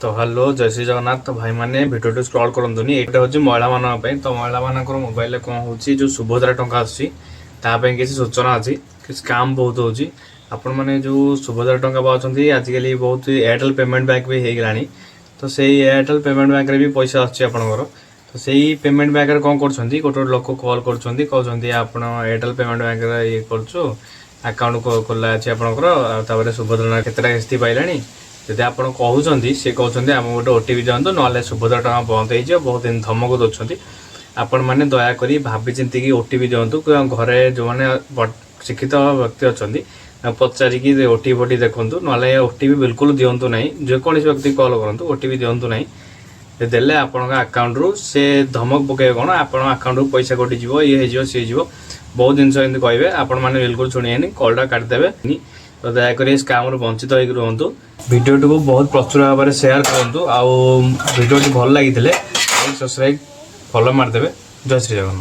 ତ ହ୍ୟାଲୋ, ଜୟ ଶ୍ରୀ ଜଗନ୍ନାଥ। ତ ଭାଇମାନେ, ଭିଡ଼ିଓଟି ସ୍କ୍ରଲ୍ କରନ୍ତୁନି। ଏଇଟା ହେଉଛି ମହିଳାମାନଙ୍କ ପାଇଁ। ତ ମହିଳାମାନଙ୍କର ମୋବାଇଲରେ କ'ଣ ହେଉଛି, ଯେଉଁ ସୁଭଦ୍ରା ଟଙ୍କା ଆସୁଛି, ତା ପାଇଁ କିଛି ସୂଚନା ଅଛି କି ସ୍କାମ୍ ବହୁତ ହେଉଛି। ଆପଣମାନେ ଯେଉଁ ସୁଭଦ୍ରା ଟଙ୍କା ପାଉଛନ୍ତି, ଆଜିକାଲି ବହୁତ ଏୟାରଟେଲ୍ ପେମେଣ୍ଟ ବ୍ୟାଙ୍କ ବି ହେଇଗଲାଣି। ତ ସେଇ ଏୟାରଟେଲ୍ ପେମେଣ୍ଟ ବ୍ୟାଙ୍କରେ ବି ପଇସା ଆସୁଛି ଆପଣଙ୍କର। ତ ସେଇ ପେମେଣ୍ଟ ବ୍ୟାଙ୍କରେ କ'ଣ କରୁଛନ୍ତି, ଗୋଟେ ଗୋଟେ ଲୋକ କଲ୍ କରୁଛନ୍ତି, କହୁଛନ୍ତି ଆପଣ ଏୟାରଟେଲ୍ ପେମେଣ୍ଟ ବ୍ୟାଙ୍କରେ ଇଏ କରୁଛୁ, ଆକାଉଣ୍ଟ ଖୋଲା ଅଛି ଆପଣଙ୍କର, ଆଉ ତାପରେ ସୁଭଦ୍ରା କେତେଟା କିସ୍ତି ପାଇଲାଣି। ଯଦି ଆପଣ କହୁଛନ୍ତି, ସେ କହୁଛନ୍ତି ଆମକୁ ଗୋଟେ ଓଟିପି ଦିଅନ୍ତୁ, ନହେଲେ ସୁଭଦ୍ରା ଟଙ୍କା ବନ୍ଦ ହେଇଯିବ। ବହୁତ ଦିନ ଧମକ ଦେଉଛନ୍ତି। ଆପଣମାନେ ଦୟାକରି ଭାବି ଚିନ୍ତିକି ଓଟିପି ଦିଅନ୍ତୁ କିମ୍ବା ଘରେ ଯେଉଁମାନେ ଶିକ୍ଷିତ ବ୍ୟକ୍ତି ଅଛନ୍ତି, ତାଙ୍କୁ ପଚାରିକି ଓଟିପି ଫୋଟିପି ଦେଖନ୍ତୁ। ନହେଲେ ଓଟିପି ବିଲକୁଲ ଦିଅନ୍ତୁ ନାହିଁ। ଯେକୌଣସି ବ୍ୟକ୍ତି କଲ୍ କରନ୍ତୁ, ଓଟିପି ଦିଅନ୍ତୁ ନାହିଁ। ଦେଲେ ଆପଣଙ୍କ ଆକାଉଣ୍ଟରୁ ସେ ଧମକ ପକାଇବେ କ'ଣ, ଆପଣଙ୍କ ଆକାଉଣ୍ଟରୁ ପଇସା କଟିଯିବ, ଇଏ ହେଇଯିବ, ସିଏ ହେଇଯିବ, ବହୁତ ଜିନିଷ ଏମିତି କହିବେ। ଆପଣମାନେ ବିଲକୁଲ ଶୁଣିବେନି, କଲ୍ଟା କାଟିଦେବେ। ତ ଦୟାକରି ସ୍କାମରୁ ବଞ୍ଚିତ ହେଇକି ରୁହନ୍ତୁ। ଭିଡ଼ିଓଟିକୁ ବହୁତ ପ୍ରଚୁର ଭାବରେ ସେୟାର କରନ୍ତୁ ଆଉ ଭିଡ଼ିଓଟି ଭଲ ଲାଗିଥିଲେ ଲାଇକ୍, ସବସ୍କ୍ରାଇବ୍, ଫଲୋ ମାରିଦେବେ। ଜୟ ଶ୍ରୀ ଜଗନ୍ନାଥ।